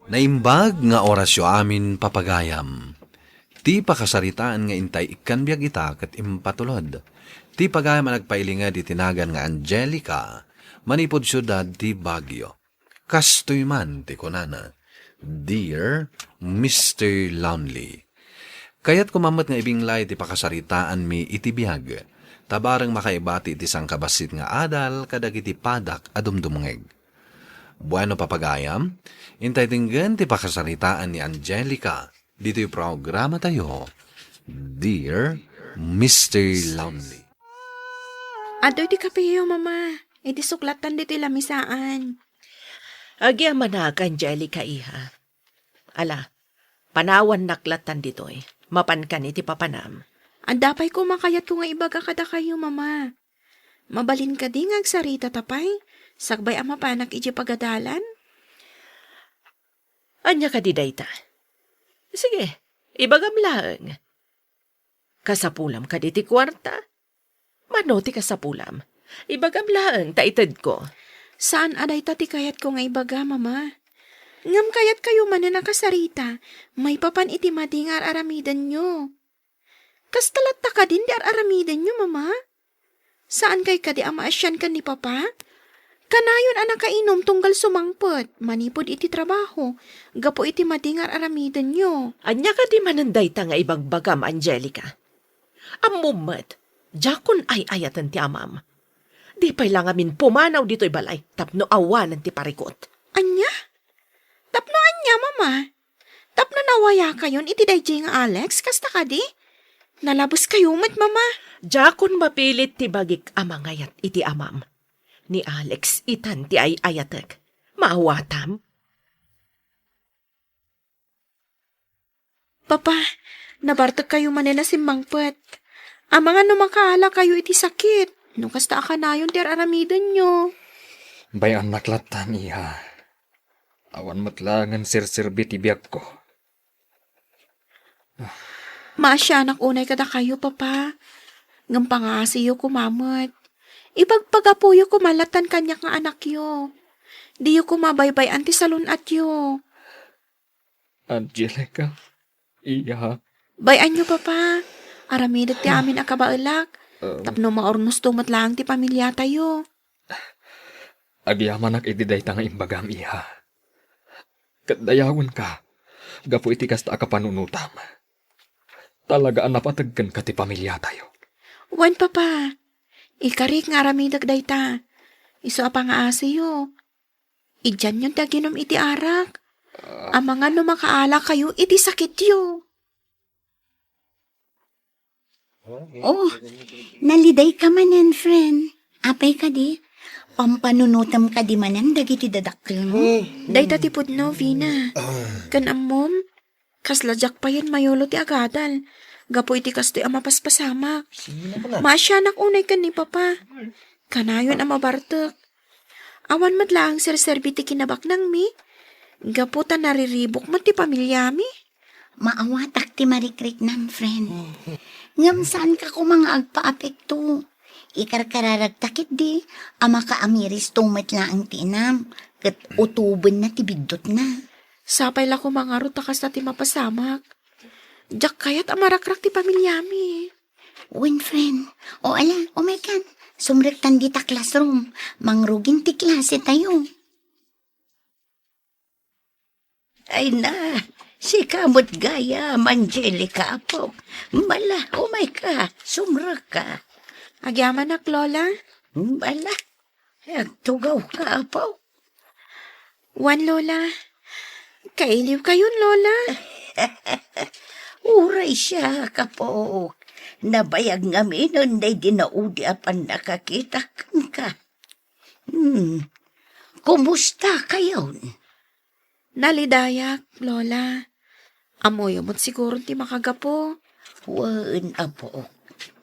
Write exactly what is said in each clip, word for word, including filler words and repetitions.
Naimbag nga orasyo amin, papagayam. Ti pakasaritaan nga intay ikkan biag ita ket impatulod ti pagayam a nagpailinged iti nagan nga Angelica manipud siudad ti Baguio. Kastoy man ti kunana, "Dear Mister Lonely, kayatko man met nga ibinglay ti pakasaritaanmi iti biag, ta bareng makaibati iti sangkabassit nga adal kadagiti padak a dumdumngeg." Bueno, papagayam, intay denggen ti pakasaritaan ni Angelica ditoy programatayo, Dear Mister Lonely. Adtoy ti kapeyo, Mama. Iti suklatan ditoy lamisaan. Agyamanak, Angelica, iha. Ala, panawannak latan ditoy. Mapankan iti papanam. Adda pay koma kayatko nga ibaga kadakayo, Mama. Mabalin kadi nga agsarita ta pay, sakbay a mapanak idiay pagadalan? Ania kadi dayta? Sige, ibagam laeng. Kasapulam kadi ti kuarta? Mano ti kasapulam? Ibagam laeng ta itedko. Saan a dayta ti kayatko nga ibaga, Mama. Ngem kayatkayo manen a kasarita, maipapan iti madi nga ar-aramidenyo. Kasta latta kadin ti ar-aramidenyo, Mama? Saankay kadi a maasian ken ni Papa? Kanayon a nakainum tunggal sumangpet manipud iti trabaho gapu iti madi nga ar-aramidenyo. Ania kadi manen dayta nga ibagbagam, Angelica? Ammom met, diakon ay-ayaten ti amam. Di pay la ngamin pumanaw ditoy balay tapno awanen ti parikut. Ania? Tapno ania, Mama? Tapno nawayakayon iti daydiay nga Alex, kasta kadi? Nalabeskayo met, Mama. Diakon mapilit ti bagik a mangayat iti amam. Ni Alex itan ti ay-ayatek. Maawatam? Papa, nabartekkayo manen a simmangpet. Amangan no makaalakayo iti sakit, no kasta a kanayon ti ar-aramidenyo. Bay-annak lattan, iha. Awan met laengen serserbi ti biagko. Maasianak unay kadakayo, Papa. Ngem pangaasiyo koma met. Ipagpagapuyo koma lattan kaniak nga anakyo. Diyo koma baybay-an ti salun-atyo. Angelica, iha. Bay-anyo, Papa. Aramidek ti amin a kabaelak. Um. Tapno maurnosto met laeng ti pamiliatayo. Agyamanak iti dayta nga imbagam, iha. Ket dayawenka gapu iti kasta a kapanunotam. Talaga a napateg kenka ti pamiliatayo. Wen, Papa. Ikarik nga aramidek dayta. Isu a pangaasiyo. Idianyon ti aginum iti arak. Amangan no makaalakayo iti sakityo. Oh, nalidayka manen, friend. Apay kadi? Pampanunotem kadi manen dagiti dadakkelmo? Dayta ti pudno, Vina. Ken ammom, kasla diak payen mayulo ti agadal. Gapu iti kastoy a mapaspasamak. Maasianak unay ken ni Papa. Kanayon a mabartek. Awan met laeng serserbi ti kinabaknangmi. Gapu ta nariribuk met ti pamiliami. Maawatak ti marikriknam, friend. Ngem saanka koma nga agpaapekto. Ikarkararagta ketdi a makaamiristo met laeng ti inam, ket utobenna ti biddutna. Sapay la koma ngarud ta kasta ti mapasamak. Diak kayat a marakrak ti pamiliami. Wen, friend. O ala, umaykan. Sumrektan dita classroom. Mangrugin ti klase tayo. Ay na, sika met gayam, Angelica, apo. Mala, umayka, sumrekka. Agyamanak, Lola. Mala, agtugawka, apo. Wen, Lola. Kailiwkayon, Lola. Uray siak, apo. Nabayag ngaminen daydi naudi a pannakakitak kenka. Hmm. Kumusta kayon? Nalidayak, Lola. Ammoyo met siguron ti makagapu. Wen, apo.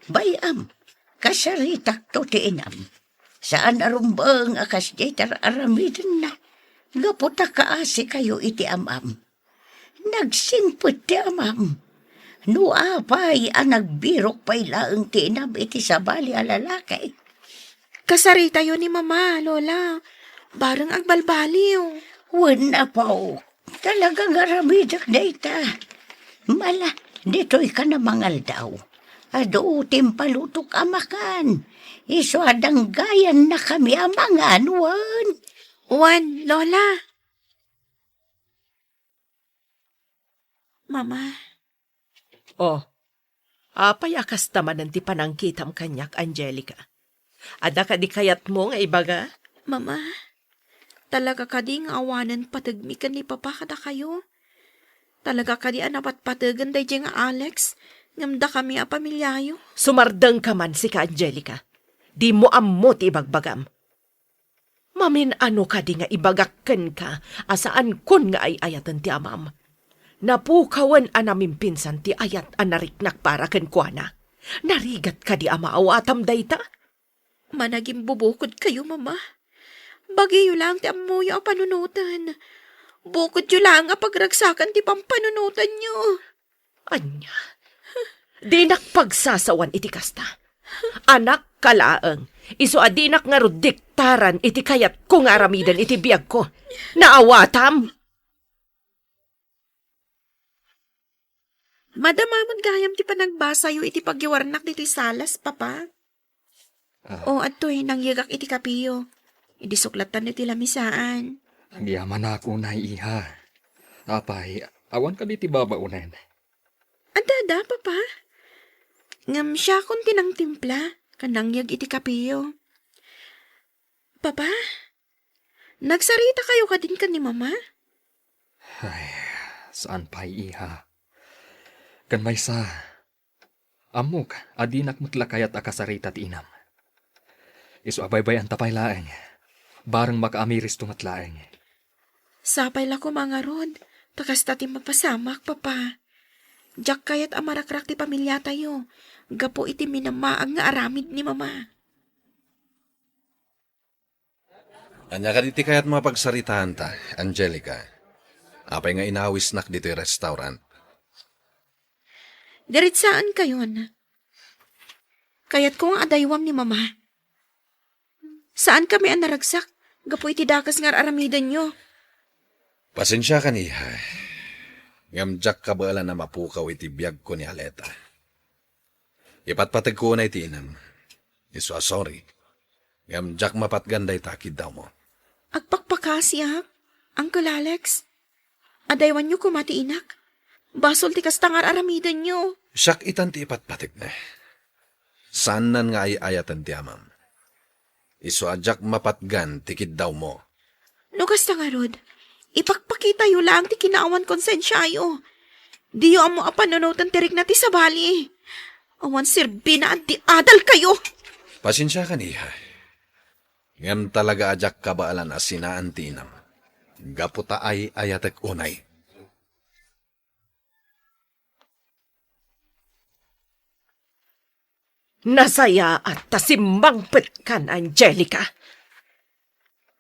Bay-am, kasaritakto ti inam. Saan a rumbeng a kasdiay ti ar-aramidenna. Gapu ta kaasikayo iti amam. Nagsingpet ti amam. No apay a nagbirok pay laeng ti inam iti sabali a lalaki. Kasaritayo ni Mama, Lola. Bareng agbalbaliw. Wen, apo. Talaga nga aramidek dayta. Mala, ditoy ka na mangaldaw. Adu ti impalutok a makan. Isu a danggayan na kami a mangan, wen. Wen, Lola. Mama. Oh, apay a kasta manen ti panangkitam kaniak, Angelica? Adda kadi kayatmo nga ibaga? Mama, talaga kadi nga awanen pategmi ken ni Papa kadakayo? Talaga kadi a napatpategen daydiay nga Alex ngem dakami a pamiliayo? Sumardengka man, sika, Angelica. Dimo ammo ti ibagbagam. Mamin-ano kadi nga ibagak kenka a saankon nga ay-ayaten ti amam? Napukawen a namimpinsan ti ayat a nariknak para kenkuana. Narigat kadi a maawatam dayta? Managimbubukodkayo, Mama. Bagiyo laeng ti ammoyo a panunoten. Bukodyo laeng a pagragsakan ti pampanunotanyo. Ania? Dinak pagsasawan iti kasta. Anakka laeng, isu a dinak ngarud diktaran iti kayatko nga aramiden iti biagko. Naawatam? Madama met gayam ti panagbasayo iti pagyawarnak ditoy salas, Papa. Ah. O, adtoy, nangyegak iti kapiyo. Idi suklattan iti lamisaan. Agyamanak unay, iha. Apay, awan kadi ti babaonen? Adda, adda, Papa. Ngem siakon ti nangtimpla, ken nangyeg iti kapiyo. Papa, nagsarita kayo kadin ken ni Mama? Ay, saan pay, iha. Ken maysa, ammok a dinak met la kayat a kasarita ti inam. Isu a baybay-anta pay laeng, bareng makaamiristo met laeng. Sapay la koma ngarud, ta kasta ti mapasamak, Papa. Diak kayat a marakrak ti pamiliatayo, gapu iti minamaag nga aramid ni Mama. Ania kadi ti kayatmo a pagsaritaanta, Angelica? Apay nga inawisnak ditoy restaurant? Diritsaankayon. Kayatko nga adaywam ni Mama. Saankami a naragsak gapu iti dakes nga ar-aramidenyo. Pasensiakan, iha. Ngem diak kabaelan a mapukaw iti biagko ni Aleta. Ipatpategko unay ti inam. Isu a sorry. Ngem diak mapatgan dayta a kiddawmo. Agpakpakasiak, Uncle Alex. Adaywanyo koma ti inak. Basol ti kasta nga ar-aramidenyo. Siak itan ti ipatpategna. Saannan nga ay-ayaten ti amam. Isu a diak mapatgan ti kiddawmo. No kasta ngarud, ipakpakitayo laeng ti kinaawan konsensiayo. Diyo ammo a panunoten ti rikna ti sabali. Awan serbina a di adalkayo. Pasensiakan, iha. Ngem talaga a diak kabaelan a sinaan ti inam. Gapu ta ay-ayatek unay. Nasayaat ta simmangpetkan, Angelica.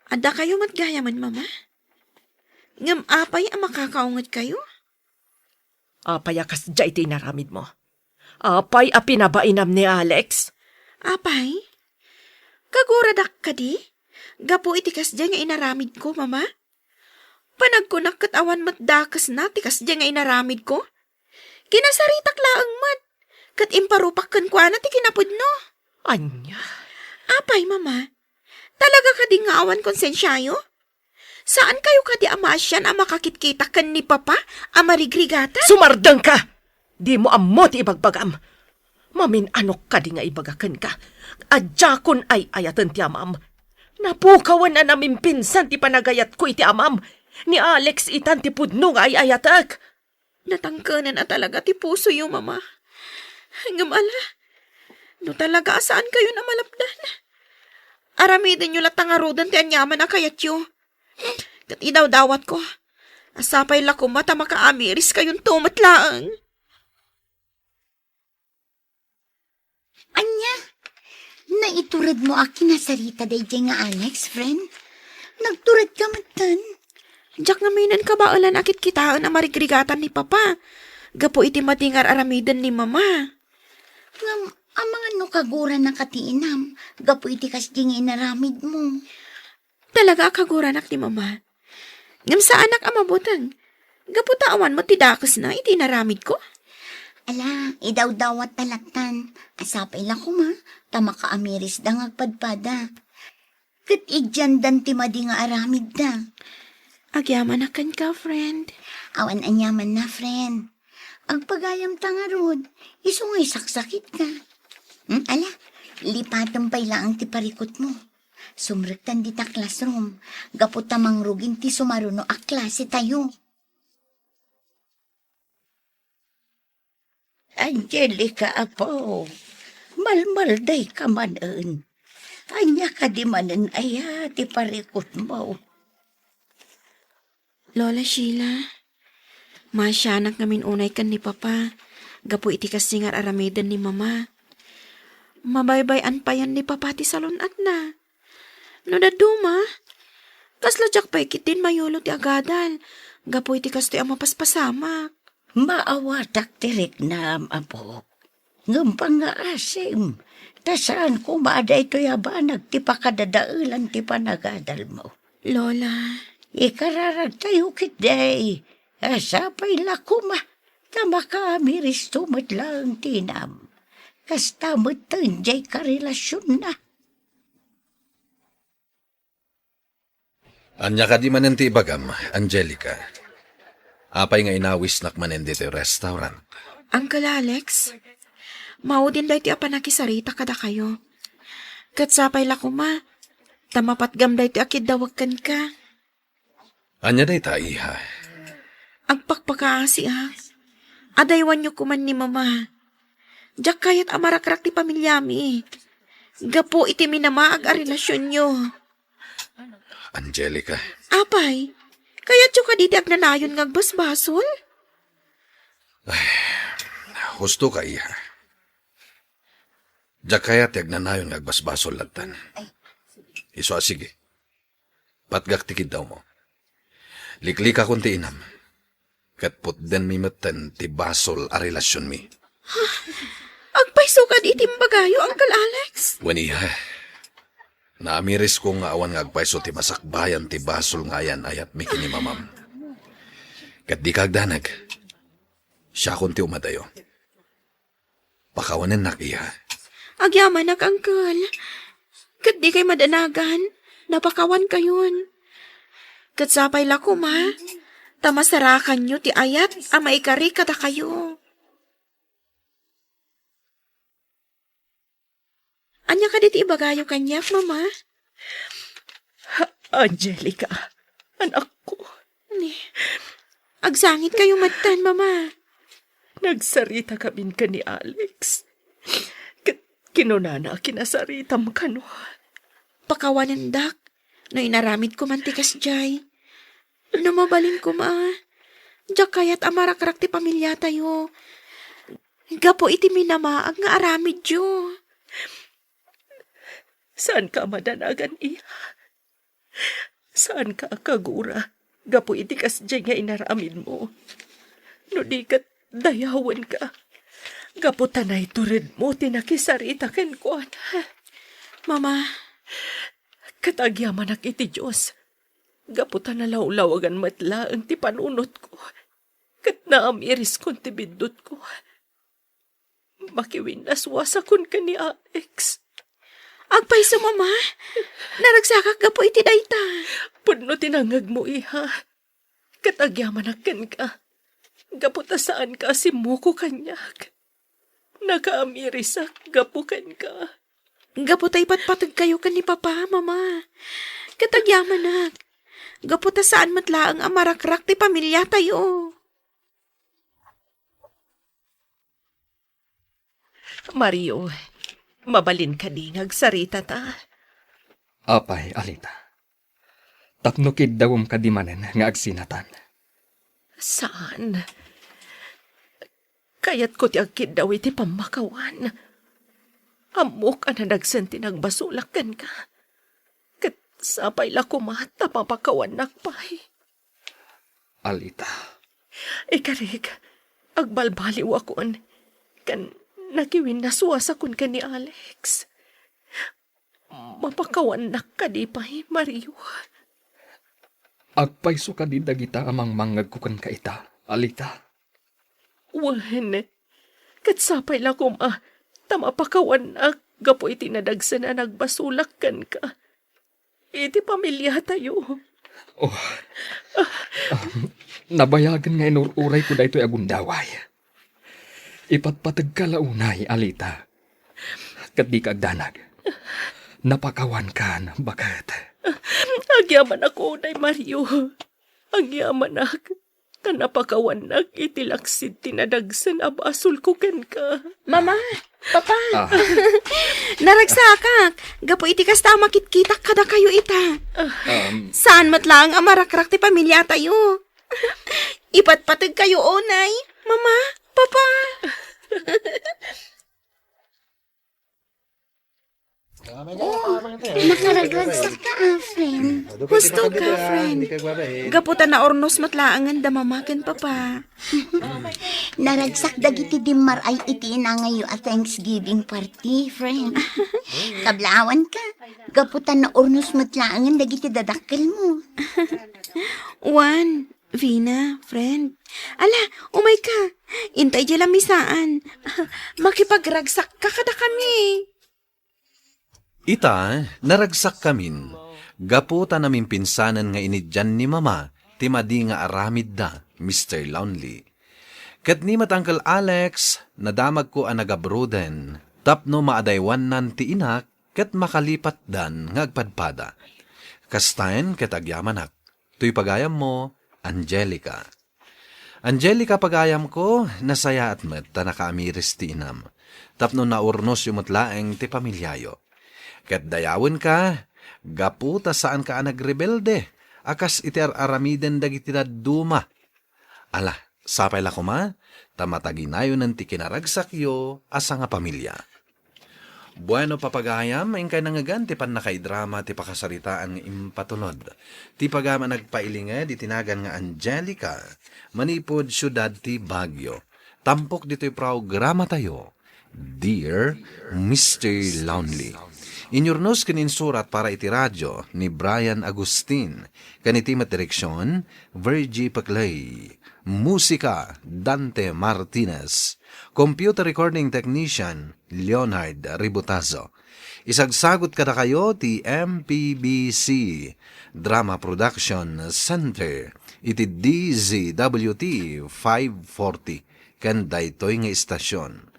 Adda kayo met gayamen, Mama? Ngem apay a makakaunget kayo? Apay a kasdiay ti inaramidmo? Apay a pinabainam ni Alex? Apay? Kaguradak kadi? Gapu iti kasdiay nga inaramidko, Mama? Panagkunak ket awan met dakesna ti kasdiay nga inaramidko? Kinasaritak laeng met, ket imparupak kenkuana ti kinapudno. Ania? Apay, Mama? Talaga kadi nga awan konsensiayo? Saan kayo kadi a maasian a makakitkita ken ni Papa a marigrigatan? Sumardengka! Dimo ammo ti ibagbagam. Mamin-anok kadi nga ibaga kenka a diakon ay-ayaten ti amam? Napukawen a namimpinsan ti panagayatko iti amam. Ni Alex itan ti pudno nga ay-ayatek. Natangkenen a talaga ti pusoyo, Mama. Ngem ala, no talaga a saankayon a malapdan, aramidenyo latta ngaruden ti aniaman a kayatyo. Ket idawdawatko a sapay la koma ta makaamiriskayonto met laeng. Ania? Naituredmo a kinasarita daydiay nga Alex, friend? Nagturedka metten? Diak ngamin kabaelan a kitkitaen a marigrigatan ni Papa gapu iti madi nga ar-aramiden ni Mama. Ngem, amangan no kaguranaka ti inam gapu iti kasdi nga inaramidmo? Talaga a kaguranak ni Mama. Ngem saanak a mabuteng. Gapu ta awan met ti dakesna iti inaramidko. Ala, idawdawat ta lattan. Sapay la koma, ta makaamirisda nga agpadpada. Ket idiandan ti madi nga aramidda. Agyamanak kenka, friend. Awan aniamanna, friend. Agpagayamta ngarud, isu nga isaksakitka. Hmm, ala, lipatem pay laeng ti parikutmo. Sumrektan dita classroom, gapu ta mangrugin ti sumaruno a klasetayo. Angelica, apo, malmaldayka manen. Ania kadi manen aya ti parikutmo? Lola Sheila, maasianak ngamin unay ken ni Papa, gapu iti kasdi nga ar-aramiden ni Mama. Mabaybay-an payen ni Papa ti salun-atna. No dadduma, kasla diak pay ketdin mayulo ti agadal, gapu iti kastoy a mapaspasamak. Maawatak ti riknam, apo. Ngem pangngaasim, ta saan koma a daytoy a banag ti pakadadaelan ti panagadalmo. Lola. Ikararagtayo ketdi, a sapay la koma, ta makaamiristo met laeng ti inam. Kasta metten diay karelasionna. Ania kadi manen ti ibagam, Angelica? Apay nga inawisnak manen ditoy restaurant? Uncle Alex, maudin daytoy a pannakisarita kadakayo. Ket sapay la koma, ta mapatgam daytoy a kiddawek kenka. Ania dayta, iha? Agpakpakaasiak. Adaywanyo koman ni Mama. Diak kayat a marakrak ti pamiliami. Gapu iti minamaag a relasionyo. Angelica. Apay, kayatyo kadi ti agnanayon nga agbasbasol? Ay, husto ka, iha. Diak kayat ti agnanayon nga agbasbasol lattan. Isu a sige. Patgak ti kiddawmo. Liklikakon ti inam. Ket putdenmi metten ti basol a relasionmi. Agpayso kadi ti imbagayo, Uncle Alex? Wen, iha. Naamirisko nga awan nga agpayso ti masakbayan ti basol nga ayan-ayatmi ken ni Mamam. Ket dika agdanag. Siakon ti umadayo. Pakawanennak, iha. Agyamanak, Uncle. Ket dikay madanagan, napakawankayon. Ket sapay la koma, ta masarakanyo ti ayat a maikari kadakayo. Ania kadi ti ibagayo kaniak, Mama? Angelica, anakko. Ni, agsangitkayo metten, Mama. Nagsarita kamin ken ni Alex. Ket kinunana a kinasaritam kano. Pakawanendak, no inaramidko man ti kasdiay. No mabalin koma, diak kayat a marakrak ti pamiliatayo. Gapu iti minamaag nga aramidyo. Saanka a madanagan, iha. Saanka a kagura gapu iti kasdiay nga inaramidmo. No di ket dayawenka, gapu ta naituredmo ti nakisarita kenkuana. Mama. Ket agyamanak iti Dios, gapu ta nalawlawagan met laeng ti panunotko, ket naamiriskon ti biddutko. Makiwinnaswasakon ken ni Alex. Agpayso, Mama. Naragsakak gapu iti dayta. Pudno ti nangngegmo, iha. Ket agyamanak kenka. Gapu ta saanka a simmuko kaniak. Nakaamirisak gapu kenka. Gapu ta ipatpategkayo ken ni Papa, Mama. Ket agyamanak. Gapu ta saan met laeng a marakrak ti pamiliatayo. Mario, mabalin kadi nga agsaritata? Apay, Alita. Tapno kiddawem kadi manen nga agsinatan? Saan. Kayatko ti agkiddaw iti pammakawan. Ammok a nadagsen ti nagbasolak kenka. Ket sapay la koma ta papakawannak pay. Alita. Ikarik, agbalbaliwakon, ken nakiwinnaswasakon ken ni Alex. Mapakawannak kadi pay, Mario? Agpayso kadi dagita a mangmangngegko kenka ita, Alita? Wen, ket sapay la koma ta mapakawannak gapu iti nadagsen a nagbasolak kenka iti pamiliatayo. Oh, um, nabayagen nga inur-urayko daytoy a gundaway. Ipatpategka la unay, Alita. Ket dika agdanag. Napakawankan, baket. Agyamanak unay, Mario. Agyamanak. Ta napakawannak iti laksid ti nadagsen a basolko kenka. Mama, Papa, Ah. naragsakak. Gapu iti kasta a makitkitak kadakayo ita. Um, Saan met laeng a marakrak ti pamiliatayo. Ipatpategkayo unay, Mama, Papa. Oh, nakaragragsak ka, ah, friend. Husto ka, friend. Gapu ta naurnos met laengen da Mama ken Papa. Naragsak dagiti dimmaray iti inangayo a Thanksgiving party, friend. Kablawan ka. Gapu ta naurnos met laengen dagiti dadakkelmo. Wen, Vina, friend. Ala, umay ka. Intay di lamisaan. Makipagragsak ka kadakami. Ita, naragsakkamin, gapu ta namimpinsanen nga iniddian ni Mama ti madi nga aramidda, Mister Lonely. Ket ni met Uncle Alex, nadamagko a nagabruden tapno maadaywannan ti inak ket makalipatdan nga agpadpada. Kastaen ket agyamanak. Toy pagayammo, Angelica. Angelica, pagayamko, nasayaat met ta nakaamiris ti inam, tapno naurnosyo met laeng ti pamiliayo. Ket dayawenka, gapu ta saanka a nagrebelde, a kas iti ar-aramiden dagiti dadduma. Ala, sapay la koma, ta mataginayonen ti kinaragsakyo a sangapamilia. Bueno, papagayam, inkay nangngegan ti pannakaidrama ti pakasaritaan nga impatulod ti pagayam a nagpailinged iti nagan nga Angelica, manipud siudad ti Baguio. Tampok ditoy programatayo, Dear Mister Lonely. Inyurnos ken insurat para iti radio ni Brian Agustin, ken iti met direksion, Virgie Peclay. Musika, Dante Martinez. Computer recording technician, Leonard Ributazo. Isagsagut kadakayo ti M P B C Drama Production Center iti D Z W T five forty ken daytoy nga istasyon.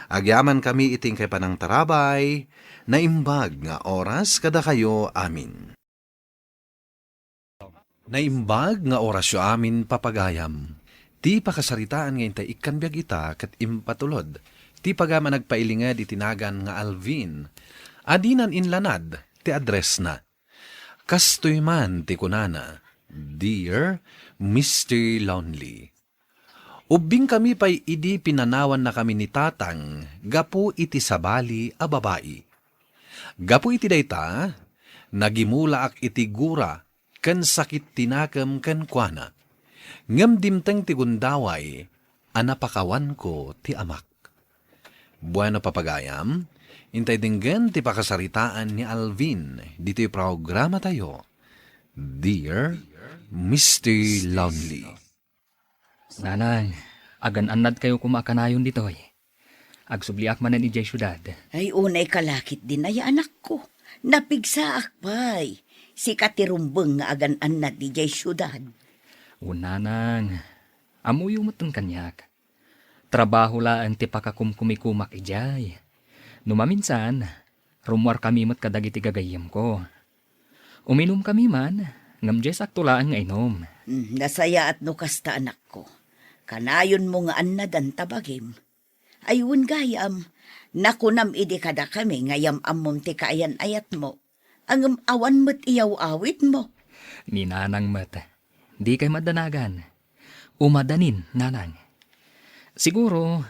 Agyamankami iti inkay panangtarabay, naimbag nga oras kadakayo amin. Naimbag nga orasyo amin, papagayam. Ti pakasaritaan nga intay ikkan biag ita ket impatulod ti pagayam a nagpailinged iti nagan nga Alvin. Adinan inlanad ti addressna. Kastoy man ti kunana, Dear Mister Lonely. Ubbingkami pay idi pinanawannakami ni Tatang gapu iti sabali a babai. Gapu iti dayta, nagimulaak iti gura ken sakit ti nakem kenkuana. Ngem dimteng ti gundaway a napakawanko ti amak. Bueno, papagayam, intay denggen ti pakasaritaan ni Alvin ditoy programatayo, Dear Mister Lonely. Nanang, agan-annadkayo koma a kanayon ditoy. Agsubliak manen idiay siudad. Ay, unay ka la ketdin aya, anakko. Napigsaak pay. Sika ti rumbeng nga agan-annad idiay siudad. Wen, nanang, ammoyo metten kaniak. Trabaho laeng ti pakakumkumikomak idiay. No maminsan, rummuarkami met kadagiti gagayyemko. Uminumkami man, ngem diay sakto laeng nga inum. Hmm, nasayaat no kasta, anakko. Kanayonmo nga annadan ta bagim. Ay, wen gayam, nakunam idi kadakami nga yam-ammom ti kaayan-ayatmo, ngem awan met iyaw-awitmo. Ni Nanang met, dikay madanagan. Umadanin, Nanang. Siguro,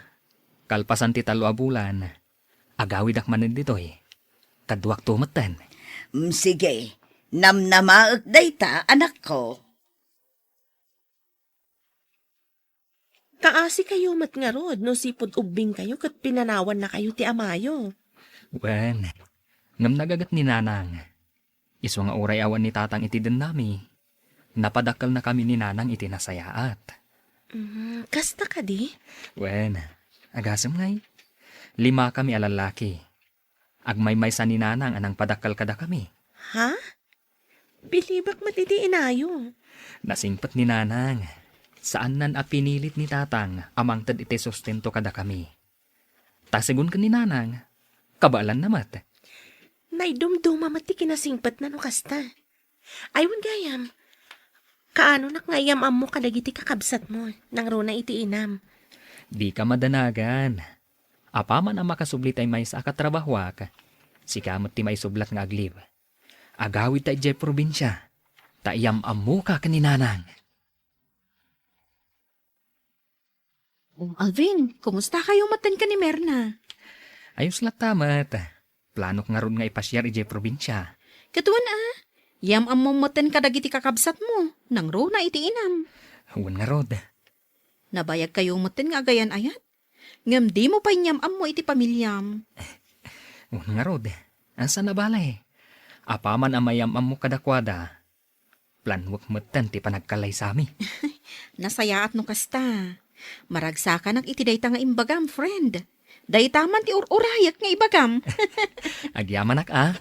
kalpasan ti tallo a bulan, agawidak manen ditoy. Kaduakto metten. Mm, sige, namnamaek dayta, anakko. Kaasikayo met ngarud no sipud ubbingkayo ket pinanawannakayo ti amayo. Wen, ngem nagaget ni Nanang. Isu nga uray awan ni Tatang iti dennami, Napadakkelnakami ni Nanang iti nasayaat. Mm, kasta kadi? Wen, agasem ngay. Limakami a lallaki. Agmaymaysa ni Nanang a nangpadakkel kadakami. Ha? Bilibak met iti inayo. Nasingpet ni Nanang. Saannan a pinilit ni Tatang a mangted iti sustento kadakami. Ta segun ken ni Nanang, kabaelanna met. Naidumduma met ti kinasingpetna no kasta. Ay, wen gayam, kaanonak nga iyam-ammo kadagiti kakabsatmo, nangruna iti inam? Dika madanagan. Apaman a makasubli tay maysa a katrabahoak, sika met ti maisublat nga aglib. Agawidta idiay probinsia, ta iyam-ammoka ken ni Nanang. O, Alvin, kumusta kayo metten ken ni Mirna? Ayos latta met. Planok ngarud nga ipasiar idiay probinsia. Ket wen a, iyam-ammom metten kadagiti kakabsatmo, nangruna iti inam. Wen ngarud. Nabayag kayo metten nga agayan-ayat? Ngem dimo pay inyam-ammo iti pamiliam. Wen ngarud, asa nabale? Apaman a mayam-ammo kadakuada, planuek metten ti panagkallaysami. Nasayaat no kasta. Maragsakanak iti dayta nga imbagam, friend. Dayta man ti ur-urayek nga ibagam. Agyamanak a.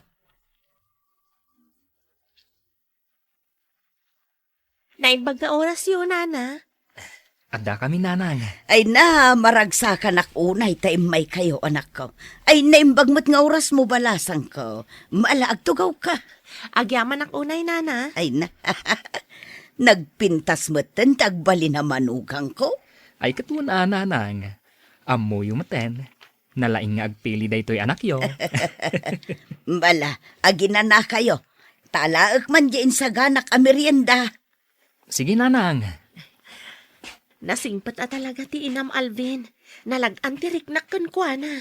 Naimbag nga orasyo, Nana. Addakami, Nanang. Ay na, maragsakanak unay ta immaykayo, anakko. Ay, naimbag met nga orasmo, balasangko. Mala, agtugawka. Agyamanak unay, Nana. Ay na. Nagpintas metten ti agbalin a manugangko. Ay, ket wen a, Nanang. Ammoyo metten. Nalaing nga agpili daytoy anakyo. Bala, aginanakayo. Ta alaek man diay insaganak a merienda. Sige, Nanang. Nasingpet a talaga ti inam, Alvin. Nalag-an ti riknak kenkuana.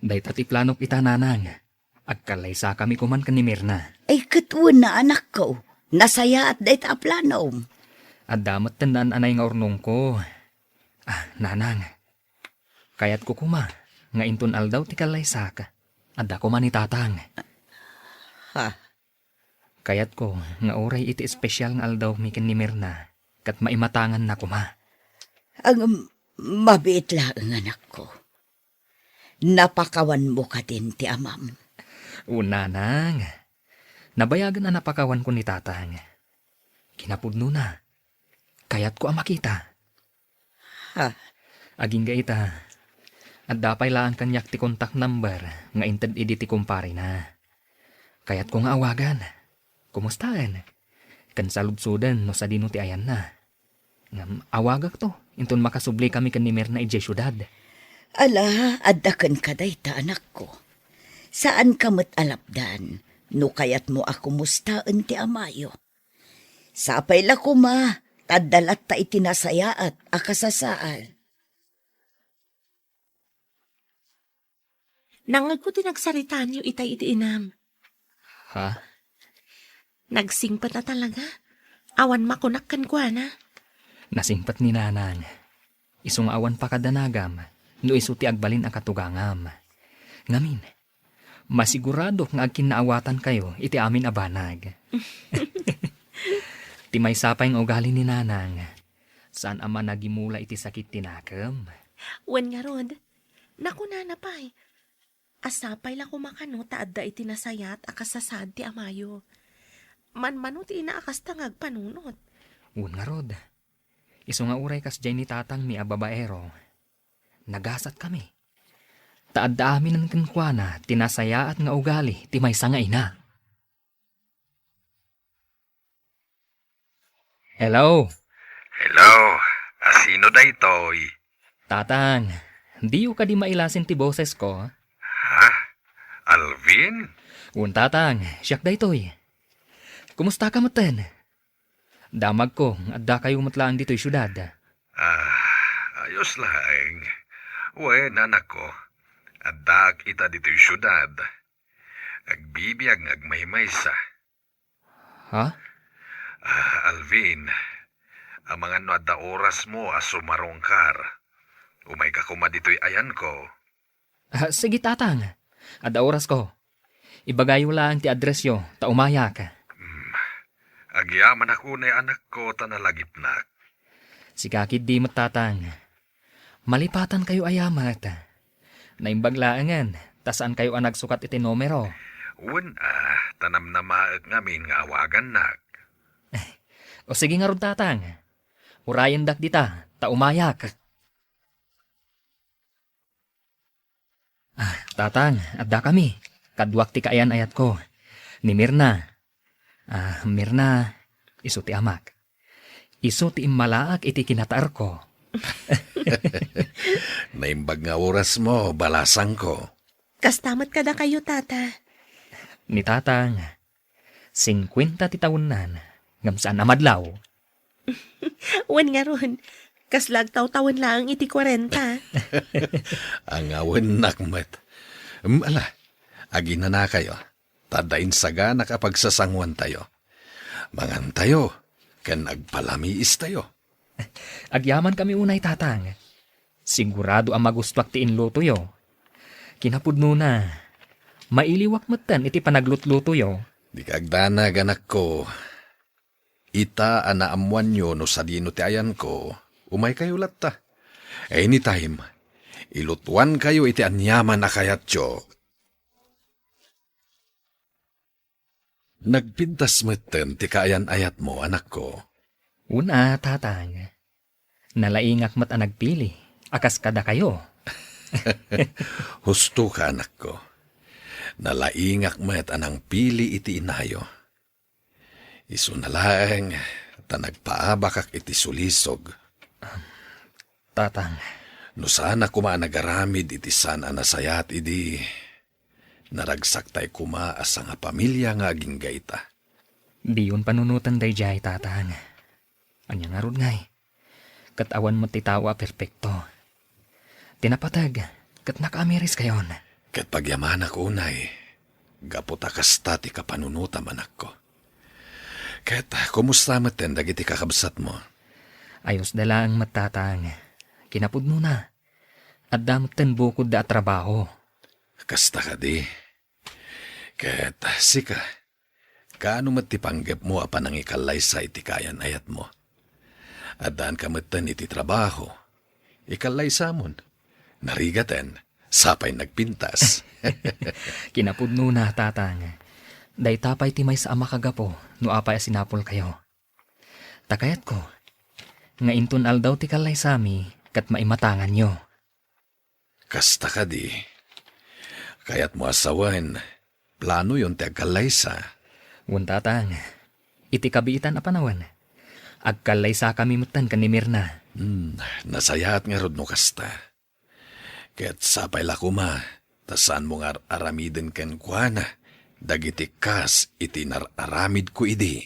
Dayta ti planok ita, Nanang. Agkallaysakami koman ken ni Mirna. Ay, ket wen a, anakko. Nasayaat dayta a planom. Adda met ti naan-anay nga urnongko. Ah, Nanang. Kayatko koma nga inton aldaw ti kallaysak, adda koma ni Tatang. Ha? Kayatko nga uray iti espesial nga aldawmi ken ni Mirna, ket maimatanganna koma. Ang mabiit laeng, anakko. Napakawanmo kadin ti amam? O, Nanang. Nabayagen a napakawanko ni Tatang. Kinapudnona, kayatko a makita. Ha? Agingga ita, adda pay laeng kaniak ti contact number nga inted idi ti kumparena. Kayatko nga awagan. Kumustaen? Ken saludsodon no sadino ti ayanna. Ngem awagakto, inton makasublikami ken ni Mirna idiay siudad. Ala, adda kenka dayta, anakko. Saanka met a lapdan no kayatmo a kumustaen ti amayo. Sapay la koma, ta adda latta iti nasayaat a kasasaad. Nangngegko ti nagsaritaanyo itay iti inam. Ha? Nagsingpet a talaga. Awan makunak kenkuana. Nasingpet ni Nanang. Isu nga awan pakadanagam no isu ti agbalin a katugangam. Ngamin, masiguradok nga agkinnaawatankayo iti amin a banag. Ti maysa pay nga ugali ni Nanang, saan a managimula iti sakit ti nakem. Wen ngarud, nakunana pay, a sapay la koma kano ta adda iti nasayaat a kasasaad ti amayo. Manmano ti ina a kasta nga agpanunot. Wen ngarud, isu nga uray kasdiay ni tatangmi a babaero, nagasatkami. Ta adda aminen kenkuana ti nasayaat nga ugali ti maysa nga ina. Hello? Hello? A, sino daytoy? Tatang, diyo kadi mailasin ti bosesko? Ha? Alvin? Wen, Tatang, siak daytoy. Kumustaka metten? Damagko, addakayo met laeng ditoy siudad. Ah, ayos laeng. Wen, anakko, addaak ita ditoy siudad. Agbibiag nga agmaymaysa. Ha? Ah, Alvin, amangan no adda orasmo a sumarungkar, umayka koma ditoy ayanko. Ah, sige, Tatang. Adda orasko. Ibagayo laeng ti addressyo, ta umayak. Hmm. Agyamanak unay, anakko, ta nalagipnak. Sika ketdi met, Tatang. Malipatankayo aya met. Naimbag laengen, ta saankayo a nagsukat iti numero. Wen a, ta namnamaek ngamin nga awagannak. O sige ngarud, Tatang. Urayendak dita, ta umayak. Ah, Tatang, addakami. Kaduak ti kaayan-ayatko. Ni Mirna. Ah, Mirna, isu ti amak. Isu ti immalaak iti kinataerko. Naimbag nga orasmo, balasangko. Kasta met kadakayo, Tata. Ni Tatang, singkuenta ti tawennan, ngem saan a madlaw. Wen ngarud, kasla agtawtawen laeng iti kuarenta. Angawennak met. Em, ala, aginanakayo, ta adda insaganak a pagsasanguantayo. Mangantayo, ken agpalamiistayo. Agyamankami unay, Tatang. Sigurado a magustuak ti inlutoyo. Kinapudnona, mailiwak metten iti panaglutlutoyo. Dika agdanag, anakko. Ita a naammoanyo no sadino ti ayanko, umaykayo latta. Anytime, ilutuankayo iti aniaman a kayatyo. Nagpintas metten ti kaayan-ayatmo, anakko. Una, Tatang. Nalaingak met a nagpili a kas kadakayo. Husto ka, anakko. Nalaingak met a nangpili iti inayo. Isuna laeng ta nagpaabakak iti sulisog. Tatang. No saanak koma a nagaramid iti saan a nasayaat idi, naragsaktay koma a sangapamilia nga agingga ita. Diyon panunoten daydiay, Tatang. Ania ngarud ngay? Ket awan met ti tao a perpekto. Ti napateg, ket nakaamiriskayon. Ket pagyamanak unay, gapu ta kasta ti kapanunotam, anakko. Ket kumusta metten dagiti kakabsatmo? Ayusda laeng met, Tatang. Kinapudnona, adda metten bukodda a trabaho. Kasta kadi? Ket sika, kaano met ti panggepmo a panangikallaysa iti kaayan-ayatmo? Addaanka metten iti trabaho. Ikallaysamon. Narigaten, sapay nagpintas. Kinapudnona, Tatang. Dayta pay ti maysa a makagapu no apay a sinapulkayo. Ta kayatko nga inton aldaw ti kallaysami ket maimatanganyo. Kasta kadi? Kayatmo a sawen, planoyon ti agkallaysa? Wen, Tatang. Iti kabiitan a panawen, agkallaysakami metten ken ni Mirna. Hmm, nasayaat ngarud no kasta. Ket sapay la koma, ta saanmo nga ar-aramiden kenkuana dagiti kas iti nar-aramidko idi.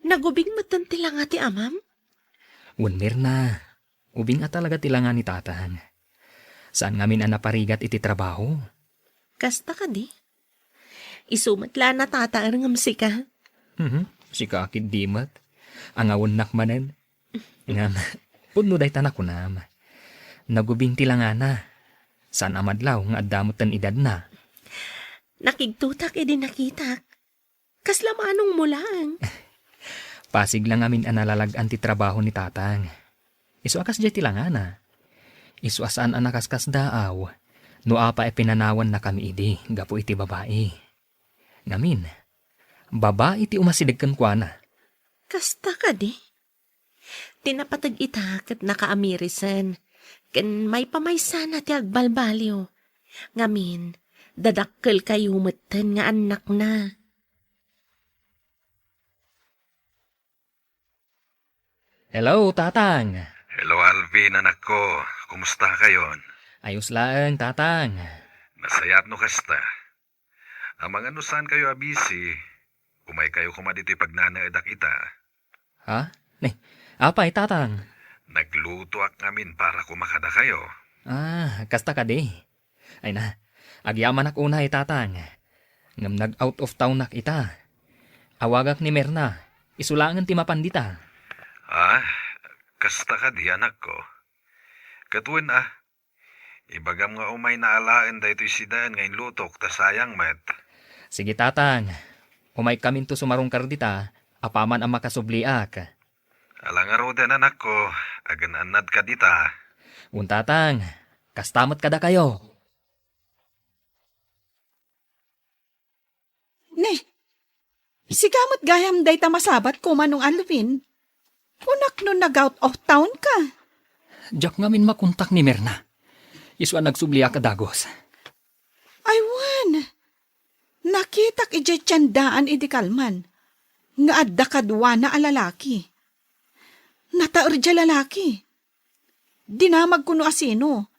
Nagubing metten ti langa ti amam? Wen, Mirna, ubing a talaga ti langa ni Tatang. Saan ngamin a naparigat iti trabaho. Kasta kadi? Isu met la a natataer ngem sika. Mhm, sika ketdi met. Angawennak manen. Ngem, pudno dayta nakunam. Nagubing ti langana. Saan a madlaw nga adda metten edadna. Nakigtotak idi nakitak. Kasla manongmo laeng. Pasig la ngamin a nalalag-an ti trabaho ni Tatang. Isu a kasdiay ti langana. Isu a saan a nakaskasdaaw no apay a pinanawannakami idi gapu iti babai. Ngamin, babai ti umasideg kenkuana. Kasta kadi? Ti napateg ita ket nakaamirisen, ken maipamaysana ti agbalbaliw. Ngamin, dadakkelkayo metten nga annakna. Hello, Tatang. Hello, Alvin, anakko. Kumusta kayon? Ayos laeng, Tatang. Nasayaat no kasta. Amangan no saankayo a busy, umaykayo koma ditoy pagnanaedak ita. Ha? Ni, apay, Tatang? Naglutoak ngamin para koma kadakayo. Ah, kasta kadi? Ay na, agyamanak unay, Tatang. Ngem nag-out of townak ita. Awagak ni Mirna. Isu laengen ti mapan dita. Ah, kasta kadi, anakko? Ket wen a, Ibagam nga umayna alaen daytoy sidaen nga inlutok ta sayang met. Sige, Tatang. Umaykaminto sumarungkar dita, apaman a makasubliak. Ala ngaruden, anakko, agan-annadka dita. Wen, Tatang, kasta met kadakayo. Ne, sika met gayam dayta masabatko, Manong Alvin. Kunak no nag-out of town ka. Diak ngamin makontak ni Mirna. Isu a nagsubliak a dagus. Ay wen, nakitak idiay tiendaan idi kalman nga adda kaduana a lalaki. Nataer diay lalaki. Dinamagko no asino.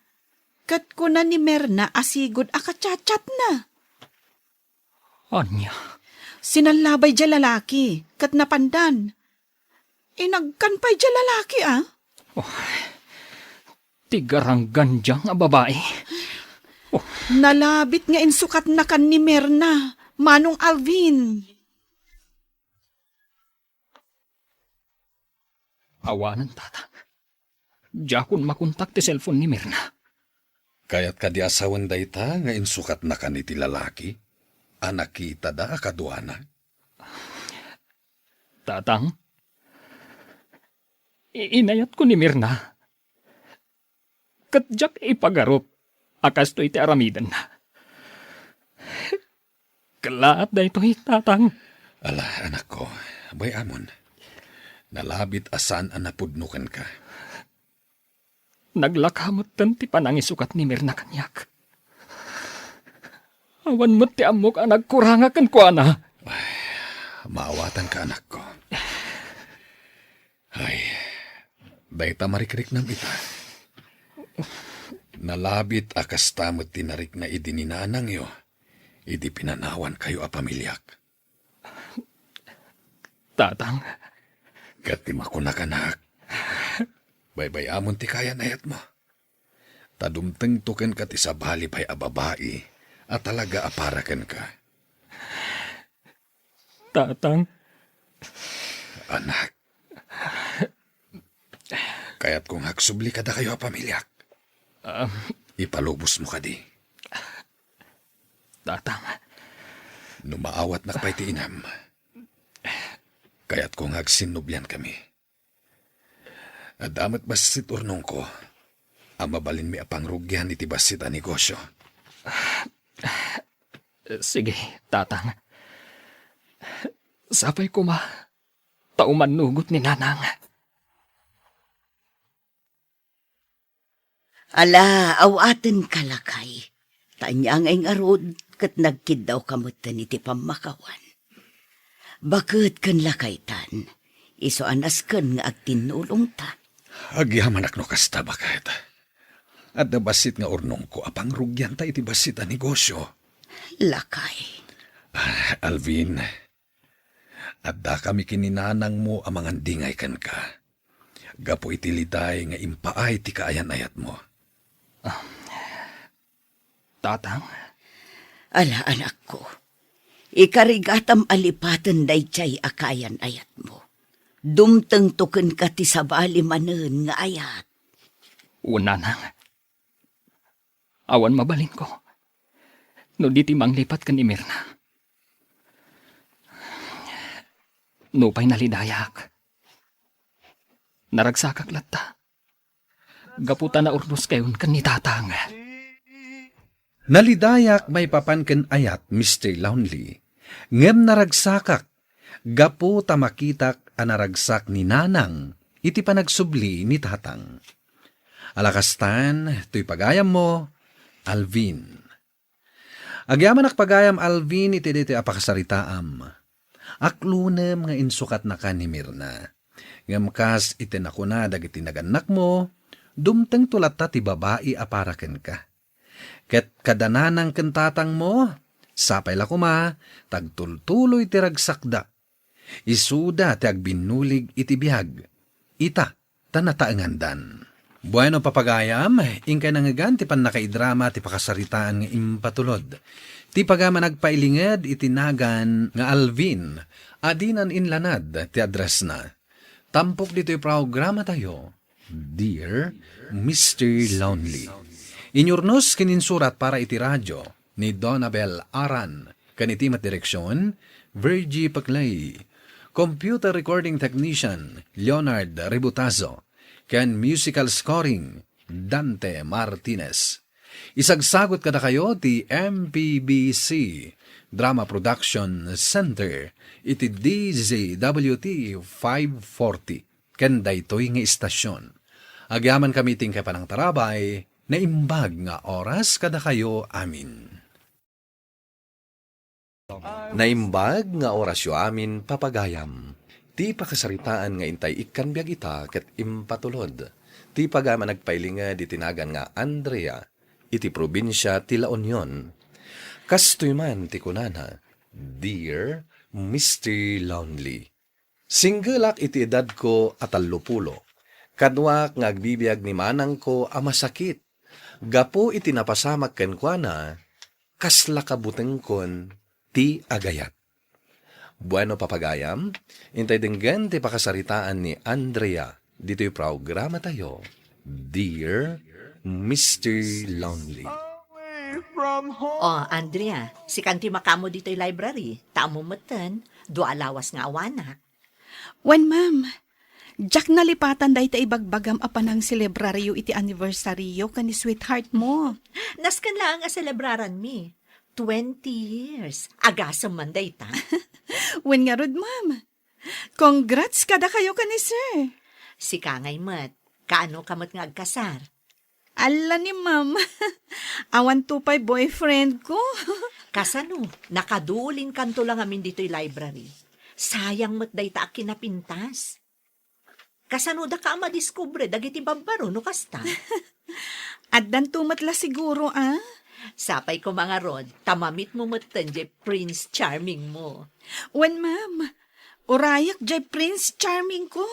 Ket kuna ni Mirna a sigud a kachatchatna. Ania? Sinallabay diay lalaki, ket napandan. Inagkan pay diay lalaki, a? Oh, ti garanggan dia nga babai. Oh. Nalabit nga insukatnakan ni Mirna, Manong Alvin. Awanen, Tatang. Diakon makontak ti cellphone ni Mirna. Kayat kadi a sawen dayta nga insukatnakan iti lalaki a nakitada a kaduana? Tatang, i-, inayatko ni Mirna. Ket diak ipagarup a kastoy ti aramidenna. Kellaat daytoy, Tatang. Ala, anakko, bay-amon. Nalabit a saan a napudno kenka. Naglaka metten ti panangisukat ni Mirna kaniak. Awan met ti ammok a nagkuranga kenkuana. Ay, maawatanka, anakko. Ay, dayta marikriknam ita. Nalabit a kasta met ti narikna idi ni nanangyo, idi pinanawankayo a pamiliak. Tatang. Ket ti makunak, anak, baybay-amon ti kayan-ayatmo. Ta dumtengto kenka ti sabali pay a babai a talaga a para kenka. Tatang. Anak. Kayatko nga agsubli kadakayo a pamiliak. Ah. Ipalubosmo kadi. Tatang. No maawatnak pay ti inam, kayatko nga agsinnubliankami. Adda met bassit urnongko a mabalinmi a pangrugian iti bassit a negosio. Sige, Tatang. Sapay koma ta umannugot ni Nanang. Ala, awatenka, lakay. Ta ania ngay ngarud, ket nagkiddawka metten iti pammakawan. Baket ken lakaytan, isu a nasken nga agtinnulongta. Agyamanak no kasta, baket. Adda bassit nga urnongko a pangrugianta iti bassit a negosio. Lakay. Ah, Alvin, addakami ken ni nanangmo a mangandingay kenka gapu iti liday nga impaay ti kaayan-ayatmo. Ah, Tatang? Ala, anakko, ikarigatam a lipaten daydiay a kaayan-ayatmo. Dumtengto kenka ti sabali manen nga ayat. Wen, Nanang. Awan mabalinko no di ti manglipat ken ni Mirna. Nupay nalidayak, naragsakak latta gapu ta naurnoskayon ken ni Tatang. Nalidayak maipapan ken ayat, Mister Lonely, ngem naragsakak gapu ta makitak a naragsak ni Nanang iti panagsubli ni Tatang. Ala kastan, toy pagayammo, Alvin. Agyamanak pagayam, Alvin, iti daytoy a pakasaritaam. Aklonem nga insukatnaka ni Mirna. Ngem kas iti nakuna dagiti nagannakmo, dumtengto latta ti babai a para kenka. Ket kada nanang ken tatangmo, sapay la koma ta agtultuloy ti ragsakda. Isuda ti agbinnulig iti biag. Ita, ta nataengandan. Bueno, papagayam, inkay nangngegan ti pannakaidrama ti pakasaritaan nga impatulod. Ti pagayam a nagpailinged iti nagan nga Alvin, a dinan inlanad ti addressna. Tampok ditoy programatayo, Dear Mister Lonely. Inyurnos ken insurat para iti radio ni Donabel Aran, ken iti met direksion, Virgie Paclay. Computer recording technician, Leonard Ributazo, ken musical scoring, Dante Martinez. Isagsagut kadakayo ti M P B C Drama Production Center iti D Z W T five forty ken daytoy nga istasion. Agyamankami ti inkay panangtarabay, naimbag nga oras kadakayo amin. Naimbag nga orasyo amin, papagayam. Ti pakasaritaan nga intay ikkan biag ita ket impatulod ti pagayam a nagpailinged iti nagan nga Andrea iti probinsia ti La Union. Kastoy man ti kunana, "Dear Mister Lonely, singgelak iti edadko a tallopulo. Kaduak nga agbibiag ni manangko a masakit. Gapu iti napasamak kenkuana, kasla kabutengkon ti agayat." Bueno, papagayam, intay denggen ti pakasaritaan ni Andrea ditoy programatayo, Dear Mister Lonely. O, Andrea, sikan ti makaammo ditoy library, ta ammom metten, dua a lawas nga awanak. Wen, ma'am. Diak nalipatan dayta ibagbagam a panangselebraryo iti anniversaryo ken ni sweetheart mo. Nasken laeng a selebraranmi. Twenty years. Agasem man dayta. Wen ngarud, ma'am. Congrats kadakayo ken ni sir. Sika ngay met. Kaano ka met nga agkasar? Alla ni ma'am. Awan to pay boyfriend ko. Kasano? Nakadulinkanto la ngamin ditoy library. Sayang met dayta a kinapintas. Kasano daka a madiskubre dagiti babbaro no kasta? Addanto met la siguro, a? Sapay koma ngarud, ta mamitmo metten jay Prince Charming mo. Wen, ma'am. Urayak jay Prince Charming ko.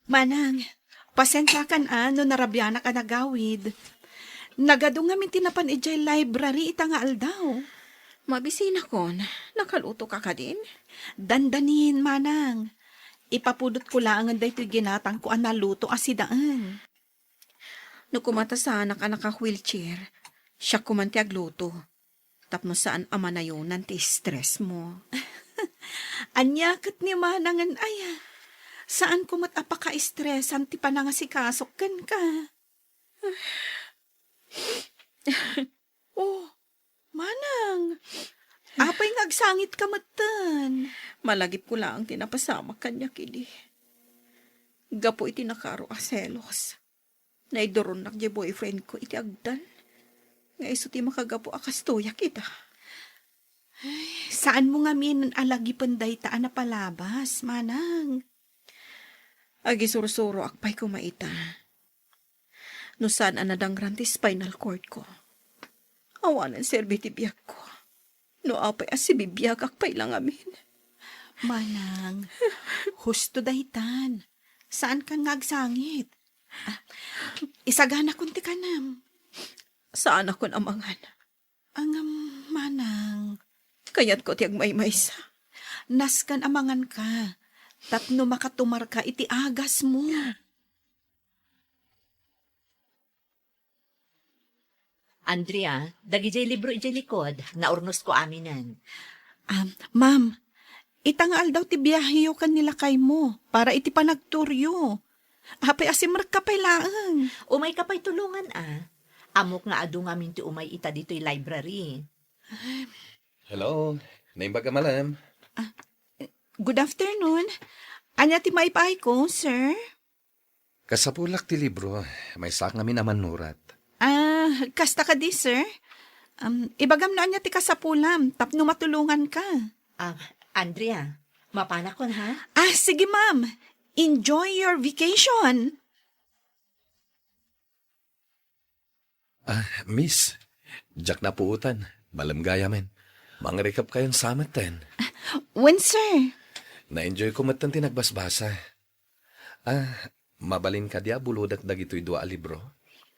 Manang, pasensiakan a no narabianak a nagawid. Nagadu ngamin ti napan idiay library ita nga aldaw. Mabisinakon, nakaluto ka kadin? Dandanin, manang. Ipapudotko laengen daytoy ginatangko a naluto a sidaen. No koma ta saanak a naka-wheelchair, siak koman ti agluto. Tapno saan a manayonan ti stress mo. Ania ket ni manangen aya? Saan ko met a pakaistresan ti panangasikasok kenka. Oh, manang, apay nga agsangit ka metten? Malagipko laeng ti napasamak kaniak idi. Gapu iti nakaro a selos. Naiduronnak diay boyfriend ko iti agdan. Nga isu ti makagapu a kastoyak ita. Ay, saan mo ngamin a lagipen dayta a napalabas, manang? Agisursuroak pay koma ita. No saan a nadangran ti spinal cord ko, awanen serbi ti biagko. No apay a sibibiagak pay la ngamin. Manang, husto daytan. Saankan nga agsangit. Ah, isaganakon ti kanam. Saanakon a mangan. Ngem, manang. Kayatko ti agmaymaysa. Nasken a manganka. Tapno makatumarka iti agasmo. Andrea, dagidiay libro idiay likod, naurnosko aminen. Ah, ma'am, ita nga aldaw ti biaheyo ken ni lakaymo para iti panagturyo. Apay a simrekka pay laeng. Umayka pay tulongan a. Ammok nga adu ngamin ti umay ita ditoy library. Hello, naimbag a malem. Ah, good afternoon. Ania ti maipaayko, sir? Kasapulak ti libro, maysaak ngamin a mannurat. Ah, kasta kadi, sir? Um, ibagam no ania ti kasapulam tapno matulonganka. Ah, Andrea, mapanakon, ha? Ah, sige, ma'am. Enjoy your vacation. Ah, miss, diak napuotan. Malem gayamen. Mangrikepkayon sa metten. Wen, sir. Na-enjoy ko metten ti nagbasbasa. Ah, mabalin kadi a bulodek dagitoy dua a libro?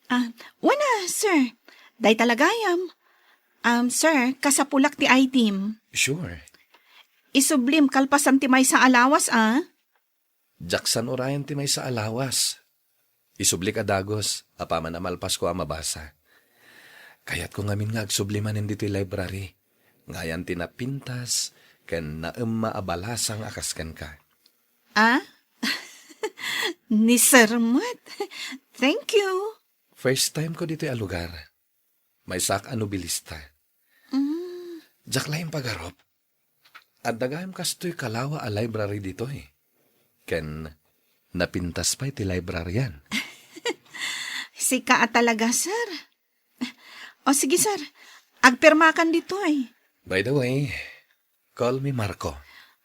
Ah, wen a, sir. Dayta la gayam. Um, sir, kasapulak ti item. Sure. Isublim kalpasan ti maysa a lawas, a. Diak san urayan ti maysa a lawas. Isublik a dagus, apaman a malpasko a mabasa. Kayatko ngamin nga agsubli manen ditoy library. Ngayan ti napintas ken naemma a balasang a kas kenka. Ah? Ni Sir met. Thank you. First time ko ditoy a lugar. Maysaak a nobelista. Mm. Diak laeng pagarup. Adda gayam kastoy kalawa a library ditoy. Ken napintas pay ti librarian. Sika a talaga, sir. O sige, sir. Agpirmakan ditoy. By the way, call me Marco.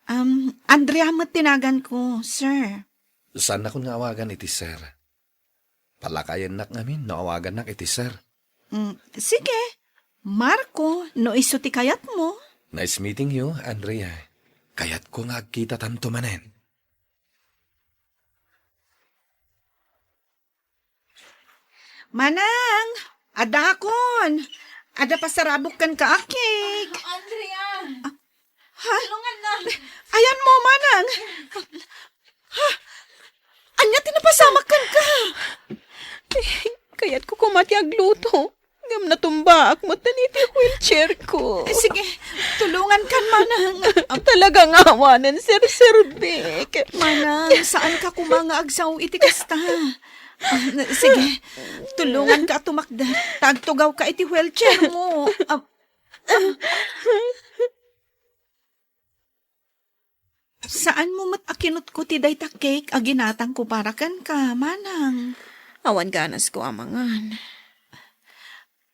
Um, Andrea met ti naganko, sir. Saannakon nga awagan iti sir. Palakayennak ngamin no awagannak iti sir. Mm, sige. Marco, no isu ti kayatmo. Nice meeting you, Andrea. Kayatko nga agkitatanto manen. Manang, adakon. Adda pasarabok kenka a cake. Andrea. Ha? Tulungan na. Ayanmo, Manang. Ha? Ania ti napasamak kenka? Eh, kayatko koma ti agluto. Ngem natumbaak met iti wheelchair ko. Eh, sige, tulungan kan, Manang. Talaga nga awanen, Sir Sir Vic. Manang, saan ka koma nga agsao iti kasta? Ah, sige, tulungan ka a tumakder. Tagtugawka iti wheelchair mo. Ah, ah. Saanmo met a kinutko ti dayta cake a ginatangko para kenka, Manang? Awan ganasko a mangan.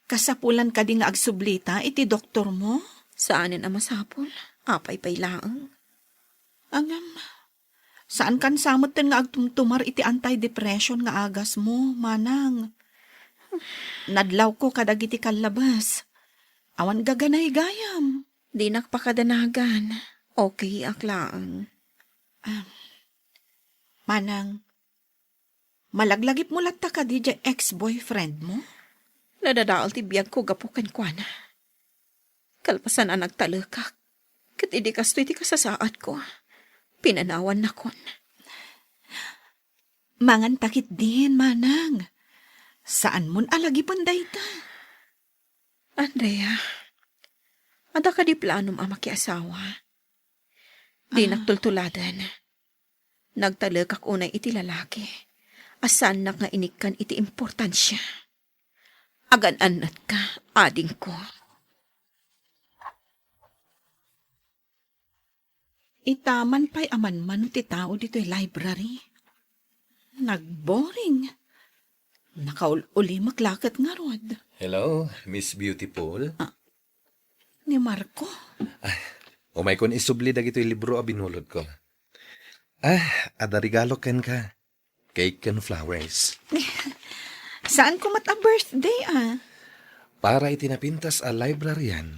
Kasapulan kadi nga agsublita iti doktormo? Saanen a masapul. Apay pay laeng. Ngem, saankan sa metten nga agtumtumar iti antidepressant nga agasmo, Manang. Nadlawko kadagiti kallabes. Awan gaganay gayam. Dinak pakadanagan. Okay ak laeng. Ah, Manang, malaglagipmo latta kadi diay ex-boyfriendmo? Nadadael ti biagko gapu kenkuana. Kalpasan a nagtalekak, ket idi kastoy ti kasasaadko, pinanawannakon. Manganta ketdin, Manang. Saanmon a lagipen dayta. Andrea, adda kadi planom a makiasawa? Dinak Ah. tultuladen. Nagtalekak unay iti lalaki a saannak nga inikkan iti importansia. Agan-annatka, adingko. Itaman pay a manmano ti tao ditoy library. Nagboring. Nakaul-ulimek la ket ngarud. Hello, Miss Beautiful. Ah, ni Marco. Ay, umaykon isubli dagitoy libro a binulodko. Ah, adda regalo kenka. Cake ken flowers. Saan ko met a birthday, ah? Para iti napintas a librarian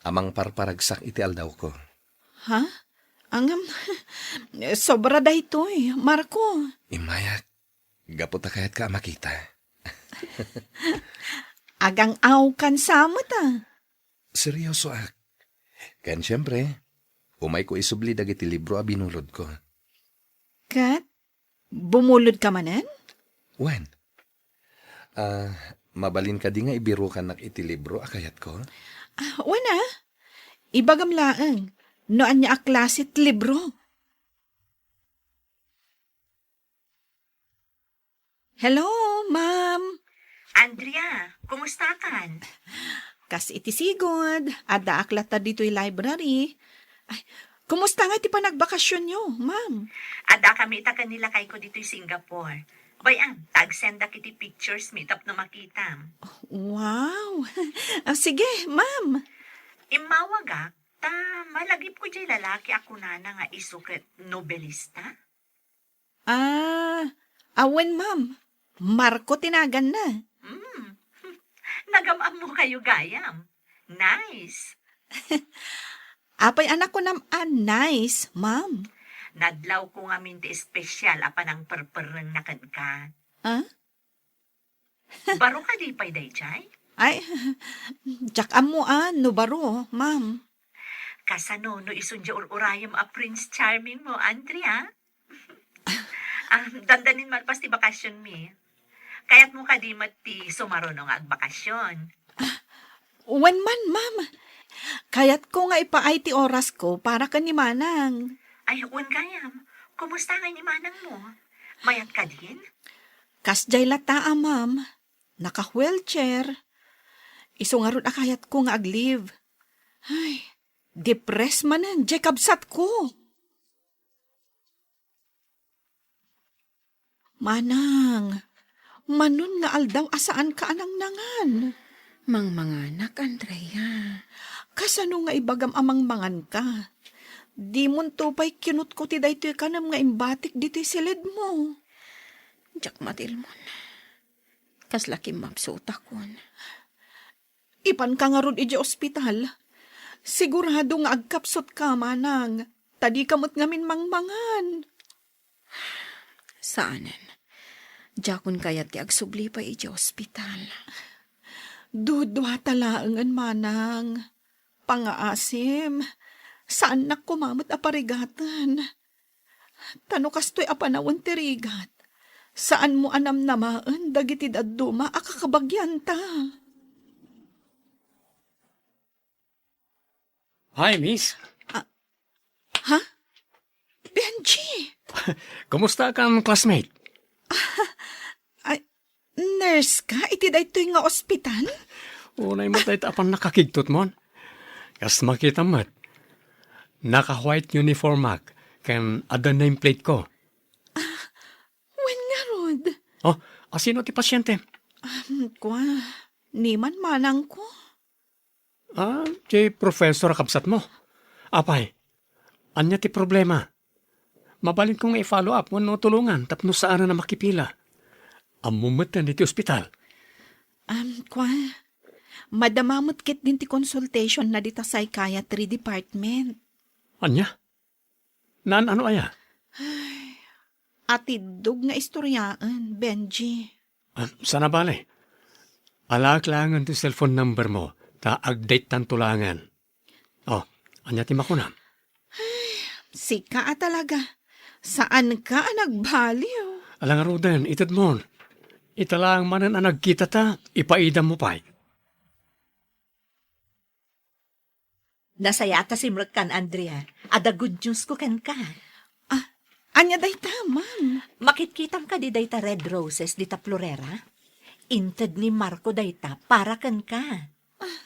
a mangparparagsak iti aldawko. Ha? Ngem, sobra daytoy, Marco. Immayak, gapu ta kayatka a makita. Agang-awkan sa met, ah. Seryosoak. Ken siempre, umayko isubli dagiti libro a binulodko. Ket bumulodka manen? Wen. Ah, mabalin kadi nga ibirukannak iti libro a kayatko? Ah, wen a. Ibagam laeng no ania a klase ti libro. Hello, ma'am. Andrea, kumustakan? Kas iti sigud, addaak latta ditoy library. Ay, kumusta nga iti panagbakasionyo, ma'am? Addakami ita ken ni lakayko ditoy Singapore. Bay-am, ta agsendak iti pictures mi tapno makitam. Wow! Ah, sige, ma'am. Immawagak, ta malagipko diay lalaki a kunana nga isu ket nobelista. Ah, awen, ma'am. Marco ti naganna. Hmm. Nagam-ammokayo gayam. Nice. Apay a nakunam a nice, ma'am? Nadlawko ngamin ti espesyal a panangperperrengna kenka. Ah? Baro kadi pay daydiay? Ay, diak ammo a no baro, ma'am. Kasano no isun diay ur-urayem a Prince Charming mo, Andrea? Ah, dandanin malpas ti bakasionmi. Kayatmo kadi met ti sumaruno nga agbakasyon? Wen man, ma'am. Kayatko nga ipaay ti orasko para ken ni Manang. Ay, wen gayam. Kumusta ngay ni Manangmo? Mayat kadin? Kasdiay latta a, ma'am. Naka-wheelchair. Isu ngarud a kayatko nga ag-leave. Ay, depressed manen, jay kabsatko. Manang, manon nga aldaw a saanka a nangnangan? Mangmanganak, Andrea. Kasano nga ibagam a mangmanganka? Dimonto pay kinutko ti daytoy kanem nga imbatik ditoy siledmo. Diak matilmon. Kasla kimmapsutakon. Ipanka ngarud idiay ospital. Sigurado nga agkapsutka, Manang, ta dika met ngamin mangmangan. Saanen. Diakon kayat ti agsubli pay idiay ospital. Duduata laengen, Manang. Pangaasim, saannak koma met a parigaten. Ta no kastoy a panawen ti rigat, saanmo a namnamaen dagiti dadduma a kakabagianta. Hi, miss. Ah, ha? Benji! Kumusta kan classmate? Ay, nurse ka iti daytoy nga ospital? Unay met dayta a pannakakigtot mon. Kas makitam met, naka-white uniformak ken adda nameplate ko. Wen ngarud. Oh, asino ti pasyente? Um, kua, ni manmanangko. Ah, ti professor a kabsatmo. Apay, ania ti problema? Mabalinko nga i-follow up wenno tulongan tapno saanen a makipila. Ammom metten iti ospital. Um, kua, madama met ketdin ti consultation na dita psychiatry department. Ania? Naan-ano aya? Atiddog nga istoryaen, Benji. Ah, sana bale. Alaek laengen ti cellphone number mo, ta agdaytan to laengen. Oh, ania ti makunam? Sika a talaga. Saanka a nagbaliw. Ala ngaruden, itedmon. Ita laeng manen a nagkitata, ipaidam mo pay. Nasayaat a simrekkan, Andrea. Adda good news ko kenka. Ah, ania dayta, ma'am? Makitkitam kadi dayta red roses dita florera? Inted ni Marco dayta para kenka. Ah,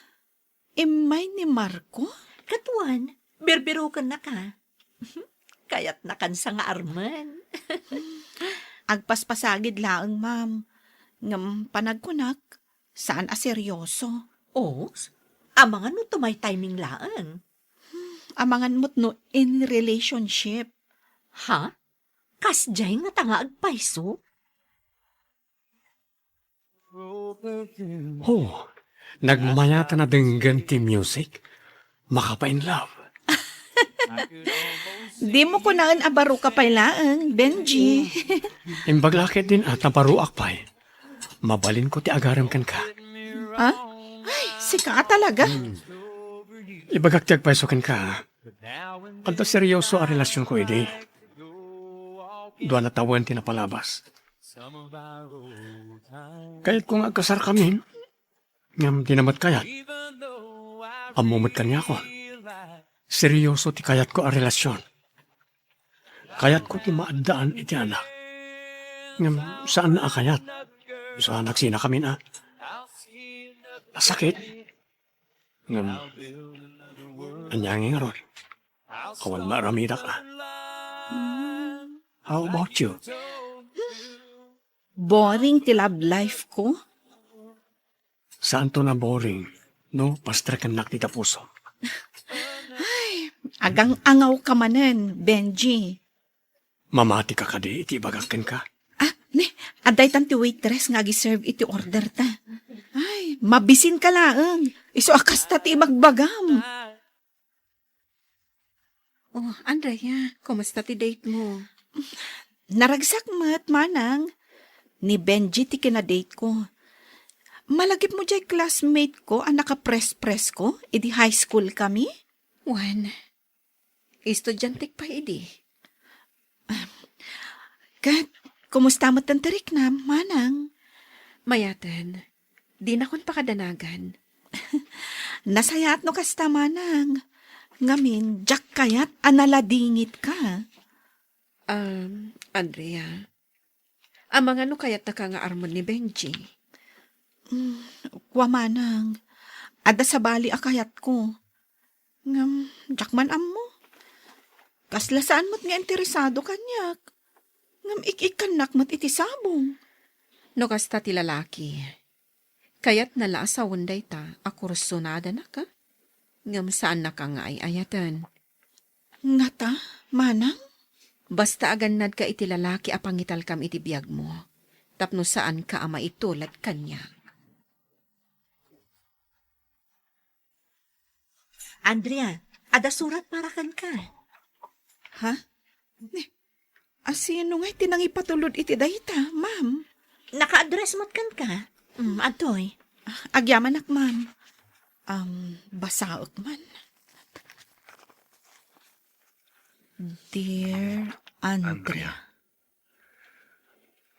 immay ni Marco? Katuan, birbirokennaka. Kayatna kansa nga armen. Agpaspasagid laeng, ma'am. Ngem panagkunak, saan a seryoso. Oh, amangan no tumaytiming laeng. Amangan met no in relationship. Ha? Kasdiay ngata nga agpayso? Oh, nagmayat a nadenggen ti music. Makapainlove. Dimo kunaen a baro ka pay laeng, Benji. Imbag la ketdin a ta baroak pay. Mabalinko ti agarem kenka. Ah? Ay, sika a talaga? Ibagak ti agpayso kenka. Adda seryoso a relasionko idi. Dua na tawen ti napalabas. Kayatko nga agkasarkamin, ngem dina met kayat. Ammo met kaniakon, seryoso ti kayatko a relasion. Kayatko ti maaddaan iti anak. Ngem saanna a kayat. Sa nagsinakamin a. Nasakit. Ngem, ania ngay ngarud? Awan maaramidak a. How about you? Boring ti love life ko. Saanto a boring, no? Pastrekennak ti tapuso. Ay, agang-angaw ka manen, Benji. Mamati ka kadi iti ibagak kenka? Ah, ne, adda itan ti waitress nga agiserve iti order ta. Ay, mabisin ka laeng. Isu a kasta ti ibagbagam. Oh, Andrea, kumusta ti date mo? Naragsak met, manang. Ni Benji ti kinadate ko. Malagip mo jay classmate ko a nakapress-press ko idi high school kami? Wen, estudiantek pay idi. Ah, ket Kumusta met ti riknam, manang? Mayaten. Dinakon pakadanagan. Nasayaat no kasta, manang. Ngamin, diak kayat a naladingitka. Um, Andrea, amangan no kayatnaka nga armen ni Benji? Mm, kua, manang. Adda sabali a kayatko. Ngem, diak man ammo. Kasla saan met nga interesado kaniak. Ngem ik-ikkannak met iti sabong. No kasta ti lalaki, kayatna la a sawen dayta a kursonadanaka, ngem saannaka nga ay-ayaten. Ngata, manang? Basta agannadka iti lalaki a pangitalkam iti biagmo, tapno saanka a maitulad kaniak. Andrea, adda surat para kenka. Ha? Ni, asino ngay ti nangipatulod iti dayta, ma'am? Naka-address met kenka. Mm, adtoy. Ah, agyamanak, ma'am. Um, basaek man. Dear Andrea. Andrea.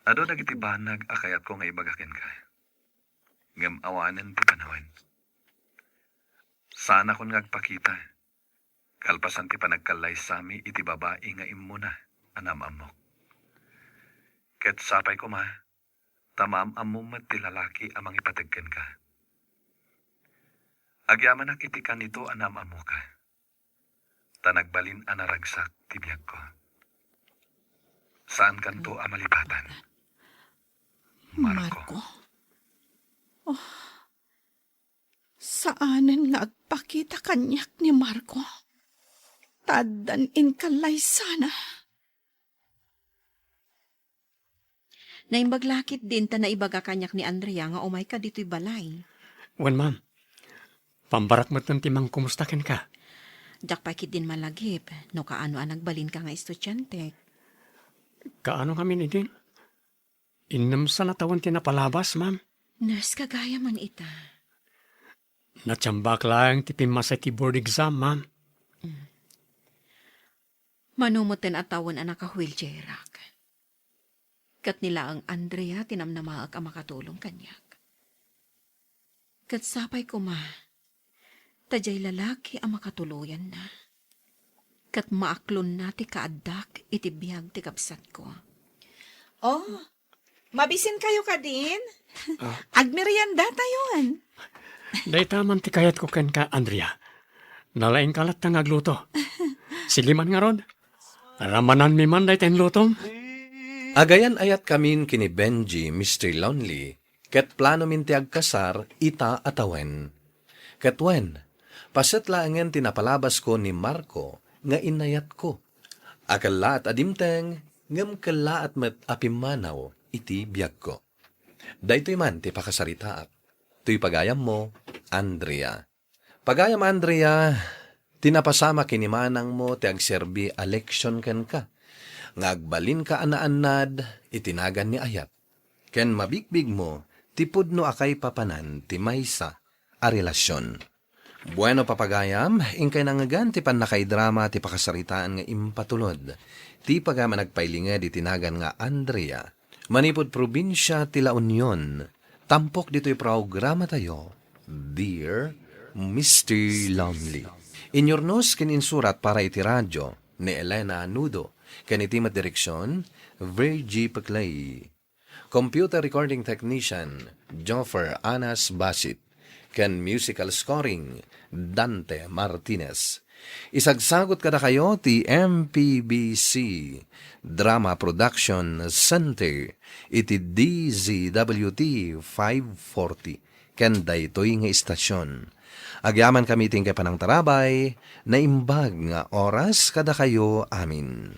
Adu dagiti banag a kayatko nga ibaga kenka. Ngem awanen ti panawen. Saanakon nga agpakita, kalpasan ti panagkallaysami iti babai nga immuna a naam-ammok. Ket sapay koma, ta maam-ammom met ti lalaki a mangipateg kenka. Agyamanak iti kanito a naam-ammoka. Ta nagbalin a naragsak ti biagko. Saankanto a malipatan. Marco. Marco? Oh, saanen nga agpakita kaniak ni Marco. Ta addan inkallaysana. Naimbag la ketdin ta naibaga kaniak ni Andrea nga umayka ditoy balay. Wen, ma'am. Pambarak metten ti mangkumusta kenka. Diak pay ketdin malagip no kaano a nagbalinka nga estudiantek. Kaano ngamin idin? Innem san a tawen ti napalabas, ma'am. Nurse ka gayam ita. Natsambak laeng ti pimmasa iti board exam, ma'am. Mm. Mano metten a tawen a naka-wheelchairak. Ket ni laeng Andrea ti namnamaek a makatulong kaniak. Ket sapay koma, ta diay lalaki a makatuloyanna. Ket maaklonna ti kaaddak iti biag ti kabsatko. Oh, mabisinkayo kadin? Ah. Agmeriendatayon. Dayta man ti kayatko kenka, Andrea. Nalaingka latta nga agluto. Sige man ngarud, ramananmi man dayta inlutom. Agayan-ayatkami ken ni Benji, Mister Lonely, ket planomin ti agkasar ita a tawen. Ket wen, paset laengen ti napalabasko ni Marco nga inayatko. A kellaat a dimteng, ngem kellaat met a pimmanaw iti biagko. Daytoy man ti pakasaritaak. Toy pagayammo, Andrea. Pagayam Andrea, ti napasamak ken ni manangmo ti agserbi a leksion kenka, nga agbalinka a naannad iti nagan ni ayat, ken mabigbigmo ti pudno a kaipapanan ti maysa a relasion. Bueno, papagayam, inkay nangngegan ti pannakaidrama ti pakasaritaan nga impatulod ti pagayam a nagpailinged iti nagan nga Andrea. Manipud probinsia ti La Union, tampok ditoy programatayo, Dear Mister Lonely. Inyurnos ken insurat para iti radio ni Elena Nudo, ken iti met direksion, Virgie Peclay. Computer recording technician, Joffer Anas Basit. Ken musical scoring, Dante Martinez. Isagsagut kadakayo ti M P B C Drama Production Center iti D Z W T five forty ken daytoy nga istasion. Agyamankami iti inkay panangtarabay, naimbag nga oras kadakayo amin.